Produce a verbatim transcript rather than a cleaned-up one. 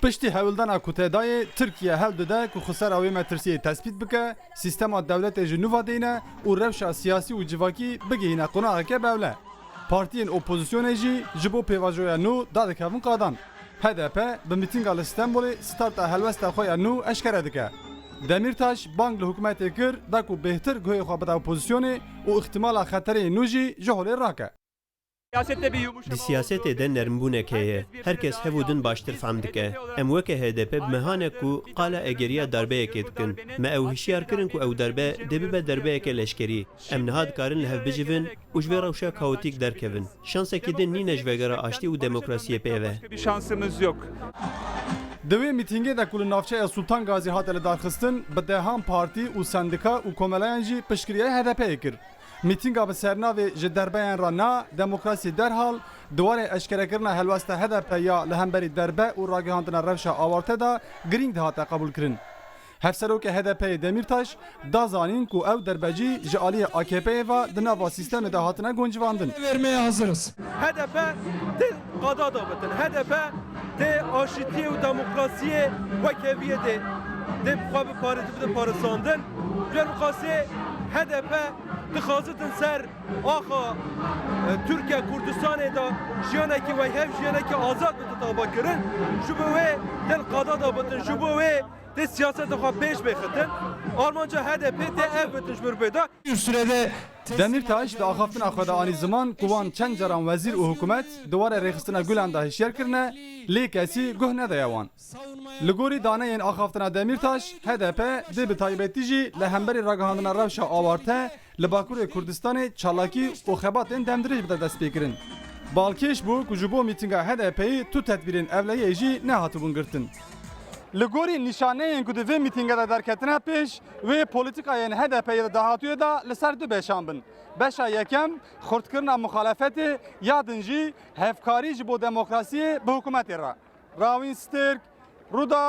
Piştî hewldana ku tê dayê, Tirkiye hewl dide ku xisera wê metirsiyê tespît bike, sîstema dewletê ji nû ve deyne û rewşa siyasî û civakî bigihîne qonaxeke bewle. Partiyên opozisyonê jî ji bo pêvajoya nû dadikevin qadan. H D P bi mîtînga li Stenbolê starta helwesta xwe ya nû eşkere dike. Demîrtaş bang li hikûmetê kir da ku bêhtir guhê xwe bide opozisyonê û îhtimala xetereyên nû jî ji holê rake. Di siyasetê de nermbûnek heye. Her kes hev û din baştir fehm dike. Em weke H D P bi mehan e ku qala egeriya darbeyekê dikin. Me ew hişyar kirin ku ew darbe dê bibe darbeyeke leşkerî. Em niha dikarin li hev bicivin û ji vê rewşa kaotîk derkevin. Şansekî din nîne ji vegera aştî û demokrasiyê pê ve. Bir şansımız yok. Di wê mîtîngê de ku li navçeya Sultan Gazî hate lidarxistin, bi dehan partî û sendika û komeleyan jî piştgiriya H D P'yê kir. Mîtînga bi sernavê Ji derbeyan re na, demokrasî derhal, di warê eşkerekirina helwesta H D P ya li hemberî derbe û ragihandina rewşa awarte de girîng dihate qebûlkirin. Hevserokê H D P'yê Demîrtaş da zanîn ku ew derbecî ji aliyê A K P'yê ve di nava sîstemê de hatine goncivandin. Vermeye hazırız. H D P tê qada da bitin. H D P tê aşîtiyê û demokrasiyê wek heviyê tê, tê bi xwe biparê-, bide paristandin. Ji ber wî qasê H D P dixwazitin ser axa, e, Tirkiye Kurdistanê de jiyanekî wek hev jiyanekî azad bide tava kirin. Ji bo wê tê qada da bitin, ji bo wê tê siyaseta xwe pêş bêxitin. Armanca H D P tê ev bitin ji bo pê de. Demîrtaş di axaftina xwe de anî ziman ku wan çend caran wezîr û hikûmet di warê rêxistina Gulen de hişyar kirine, lê kesî guh nedaye wan. Li gorî daneyên axaftina Demîrtaş, H D P dê bi taybetî jî li hemberî ragihandina rewşa awarte li Bakurê Kurdistanê çalakî û xebatên demdirêj bide destpêkirin. Balkêş bû ku ji bo mîtînga H D P'yê tu tedbîrên ewleyê jî nehatibûn girtin. Li gorî nîşaneyên ku di vê mîtînge de derketine pêş, wê polîtîkayên H D P'yê di dahatûyê de li ser du beşan bin. Beşa yekem, xurtkirina muxalefetê, ya din jî hevkarî ji bo demokrasiyê bi hikûmetê re. Rawîn Stirk, Rûdawê.